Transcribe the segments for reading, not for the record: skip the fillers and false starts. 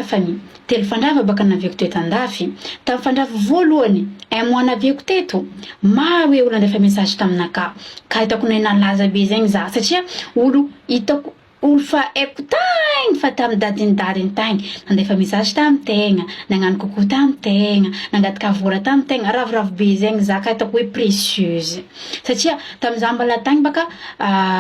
la famille, telo fandrava baka naviako teto andafy, tam fandrava voalohany, un mois naviako teto, maro e olo nandefa message taminakahy, ka hitako ne nalaza be zegny za satria olo hitako olo fa haiko tagny fa tam dadiny dadiny tagny, nandefa message tam tegna, nagnano coucou tam tegna, nangataka vola tam tegna, ravoravo be zegny za ka hitako hoe précieuse. Satria tamin'izaho mbola tagny baka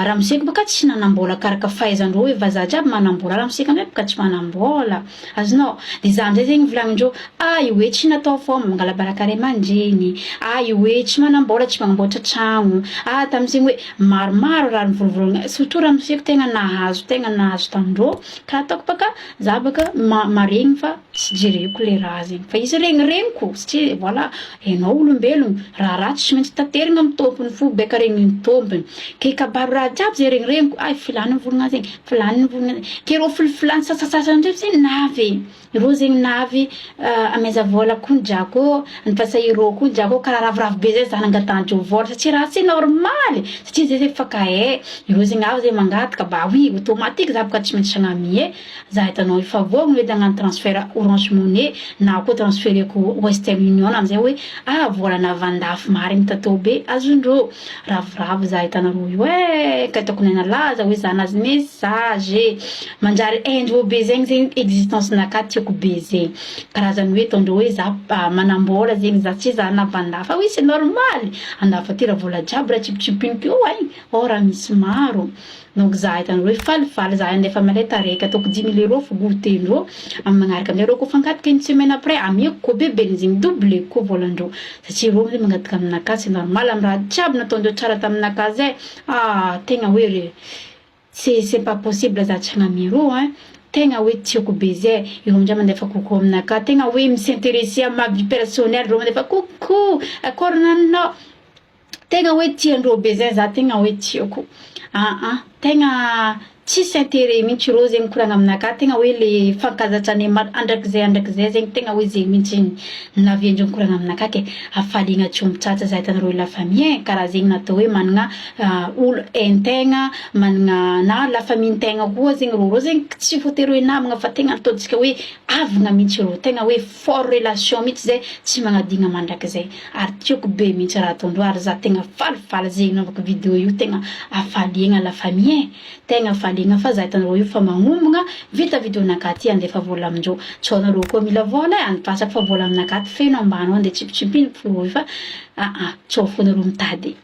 ramoseko baka tsy nanambola karaka fahaizandreo hoe vazaha jiaby manambola, ramoseko amizay baka tsy manambola, azonao? De za amizay zegny volagnindreo ah io hoe tsy natao fô mangala baraka ray aman-dreny, ah io hoe tsy manambola tsy magnamboatra tragno, ah tamizegny hoe maromaro raha nivolavolagna surtout ramoseko tegna nahazo tegna nahazo tamindreo ka ataoko baka za baka maregny fa tsy jereko le raha zegny fa izy regniregniko satria voilà enao olombelogno raha ratsy tsy maintsy taterina amy tompony fo beka regnin'ny tompony ke kabaro raha jiaby zay regniregniko ay filany mivolagna zegny filany mivolagna zegny ke rô filafilany sasasasany ndray zegny navy rô zegny navy ameza vôla koa ny drako nifasa irô koa ny drako karaha ravoravo be zay za nangatahndreo vôla satria raha tsy normaly satria zay zegny mifankahay irô zegny avy zegny mangataka bah oui automatique za boka tsy maintsy hagnamia e. Za hitanao efa voagno edy hagnano transfert orange money na koa transfereko western union amizay hoe ah vola avy andafy marigny tatô be azondreo. Ravoravo za hitanareo io eh ka hitako nalaza hoe za nahazo message e. Manjary haindreo be zegny zegny existence nakahy tiako be zegny. Karazany hoe ataondreo hoe za manambola zegny za tsy za navy andafy fa oui c'est normal andafy aty raha vola jiaby raha tsipitsipiniko io ay oh raha misy maro. Donc za hitanareo hoe falifaly za andefa maleta araiky ataoko 10 000 euros fo goûter-ndreo amy magnaraka amizay reo koa fangataka une semaine après amiako koa bebe zegny double koa volandreo satria reo zegny mangataka aminakahy, c'est normal amy raha jiaby nataondreo tsara taminakahy zay. Ah, tegna hoe re c'est pas possible za tsy hagnamia reo hein, tegna hoe tiako be zay. Ireo amindray mandefa coucou aminakahy, tegna hoe mi-s'intéresser amy ma vie personnelle reo, mandefa coucou, akôry naninao, tegna hoe tiandreo be zay za, tegna hoe tiako. Ah tegna tsisy intérêt mihitsy reo zegny mikoragna aminakahy, tegna hoe le fankazatranay andrakizay andrakizay zegny, tegna hoe zegny mihitsy naviandreo mikoragna aminakahy ke hafaliagna tsy omby tratra za hitanareo la famille e. Karaha zegny natao hoe managna olo hain-tegna managna na la famille ntegna koa zegny rô, rô zegny tsy voatery hoe namagna fa tegna ataontsika hoe havagna mihitsy rô, tegna hoe fort relation mihitsy zay tsy magnadigna mandrakizay ary tiako be mihitsy raha ataondreo ary za tegna falifaly zegny nanaovako vidéo io, tegna hafaliagna la famille e, tegna hafaliagna fa za hitanareo io fa magnombagna vita vidéo nakahy ty andefa vola amindreo. Tsao nareo koa mila vola e, andifasako fa vola aminakahy ty feno ambany ao andeha tsipitsipiny fo rô io fa ah tsao fo nareo mitady.